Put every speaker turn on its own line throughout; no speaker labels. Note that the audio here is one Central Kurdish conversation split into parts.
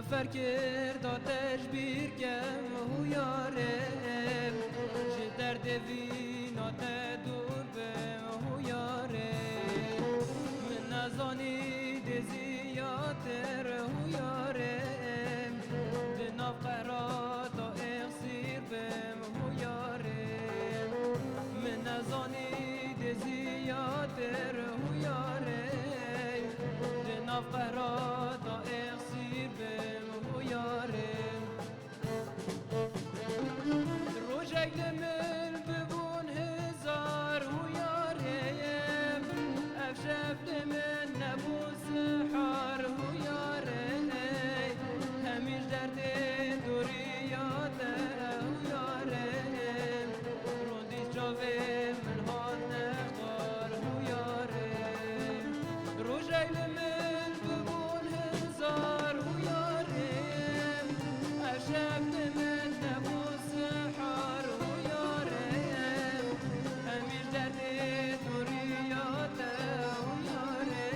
سەفەر کرد دا تەژبیر کەم هویارێ ji derdê vîna te dûr bim huyarê min nezanî dê ziyatır huyarê di nav qehra da êxsîr bim huyarê min nezanî dê ziyatır huyarê di nav qehra da êxsîr bim huyarê Rojek li min bibûn hezar huyarê Ev şev li min nebû sihar huyarê Hemîş derdê dûriya te huyarê Rondî çavê min hat nexwar huyarê Rojek li min bibûn hezar huyarê Ev şev li min nebû sihar huyarê Hemîş derdê dûriya te huyarê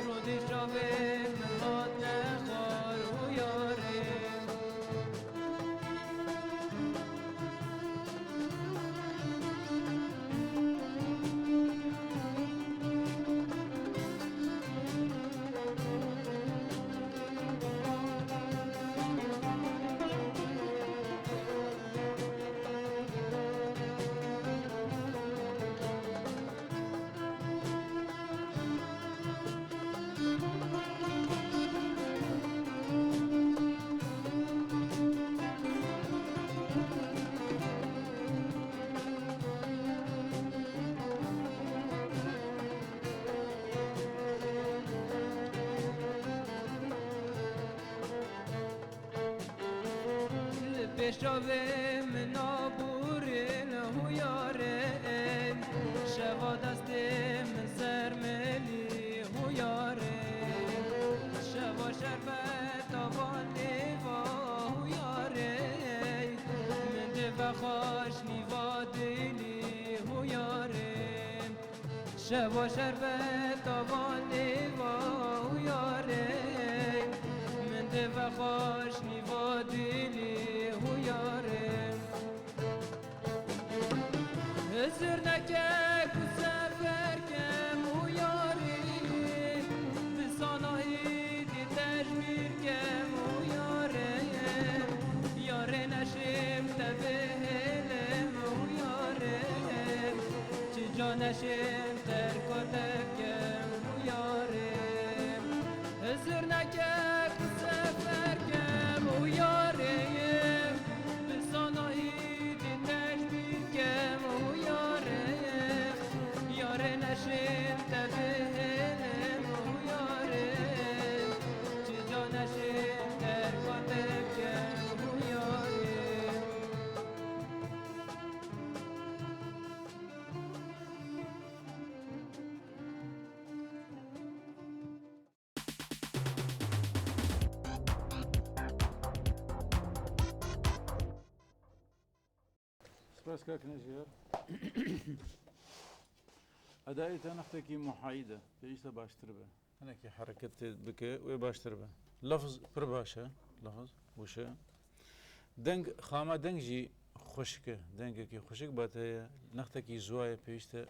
Rondî çavê min hat nexwar huyarê. Li pêş çavê min aborîn huyarê Şeva destê min ser milî huyarê Şeva şerbeta van lêva huyarê Min divexweş nîva dilî huyarê Şeva şerbeta van lêva huyarê Min divexweş nîva dilî huyarê Hizir neke ku sefer kem huyarê Bi sanahî dî tecbîr kem huyarê Yarê neşêm te bihêlim huyarê Çi ca neşêm terka te kem huyarê Hizir neke ku sefer kem huyarê Bi sanahî dî tecbîr kem huyarê Yarê neşêm te bihêlim huyarê Çi ca neşêm terka te kem huyarê.
سپاس کاک نەژیار. ئەدای تا نەختێکی محایدە پێویستە باشتر بێ. هەنێکی حەرەکەت تێ بکە وێ باشتر بە. لەفز پر باشە لەفز وشە دەنگ خامە دەنگ ژی خوشکە دەنگێکی خوشک بات هەیە نەختێکی زوایە پێویستە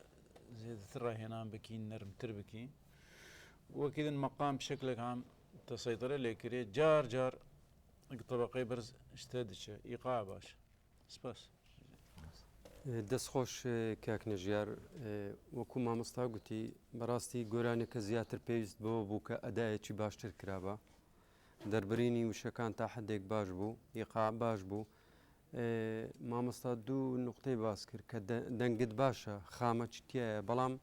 زێدەتر ڕاهێنان بکی نەرمتر بکی وەکی دن مەقام بشکلێک عام تەسەیتەرە لێ کرێ جار جار طبقەی بەرز شتە دچە ئیقاع باش. سپاس.
دەست خۆش کاک نەژیار وەکو مامۆستا گوتی بەڕاستی گۆرانیەکە زیاتر پێویست بەوە بوو کە ئەدایەکی باشتر کرابا دەربرینی وشەکان تا حدێک باش بوو ئیقاع باش بوو مامۆستا دوو نقطەی باس کرد کە دەنگت باشە خامە تایە بەڵام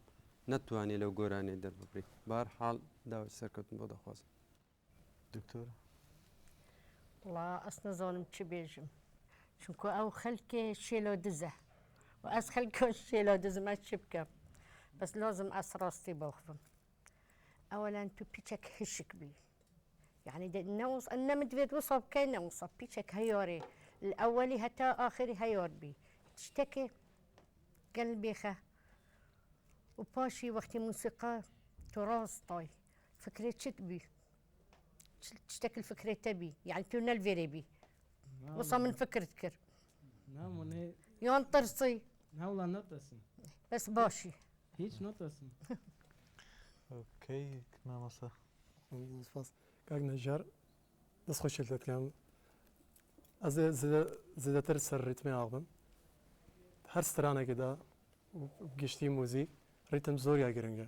نەتوانێت لەو گۆرانێ دەرببری بار حاڵ داوای سەرکەوتن بۆ دەخوازم.
دکتۆر.
وڵا ئەس نەزانم چ بێژم چونکە ئەو خەلکێ شێلۆ دزە و ئەس خەلکۆ شێلۆ دزم ئەس چ بکەم بەس لازم ئەس ڕاستی بۆخڤم ئەوەلەن تو پیچەک هشک بی یعنی نەوس نەمدوێت وسا بکەی نەوسا پیچەک هەیارێ ئەوەلی هەتا ئاخری هەیار بی شتێکێ گەل بێخە و پاشی وەختی موسیقا تو ڕاستای فکرێ چت بی؟ تشتەک الفکرێ تەبی یعنی تو نەلڤێرێ بی وسا من فکرت کرد یان ترسی
ناوڵا نەترسم
بەس باشی
هیچ نەترسم.
ئۆکەی مامۆستا.
سپاس کاک نەژار دەست خۆشی لێ دەکەم ئەز زێدەتر سەر ڕیتمی ئاخبم هەر سترانێکدا گشتی موزیک ڕیتم زۆر یا گرنگە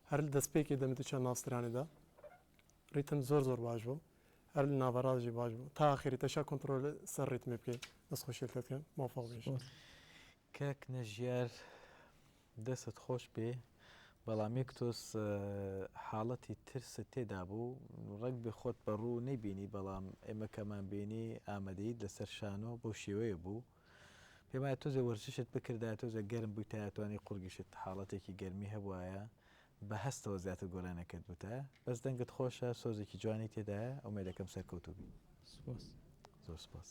هەر دەستپێکی دەمت چەند ناو سترانێدا ڕیتم زۆر زۆر باش بوو هەر لە ناوەڕاستژی باش بوو تا ئاخری تەشا کۆنتڕۆل سەر ڕیتمی بکەی دەست خۆشی لێ دەکەم مۆفەق بیش.
کاک نەژیار دەستت خۆش بێ بەڵام یەک تۆز حاڵەتی ترست تێدا بوو ڕەنگ بێ خۆت بە ڕوو نەیبینی بەڵام ئێمە کەمان بینی ئامادەیت لەسەر شانۆ بەو شێوەیە بوو پێم وایە تۆزێ وەرزشت بکردایە تۆزێ گەرم بوویتایە توانی قوڕگیشت حاڵەتێکی گەرمی هەبوایە بە هەستەوە زیاتر گۆرانەکەت بوتایە بەس دەنگت خۆشە سۆزێکی جوانی تێدایە ئومێدەکەم سەرکەوتوو بی
سپاس.
زۆر سپاس.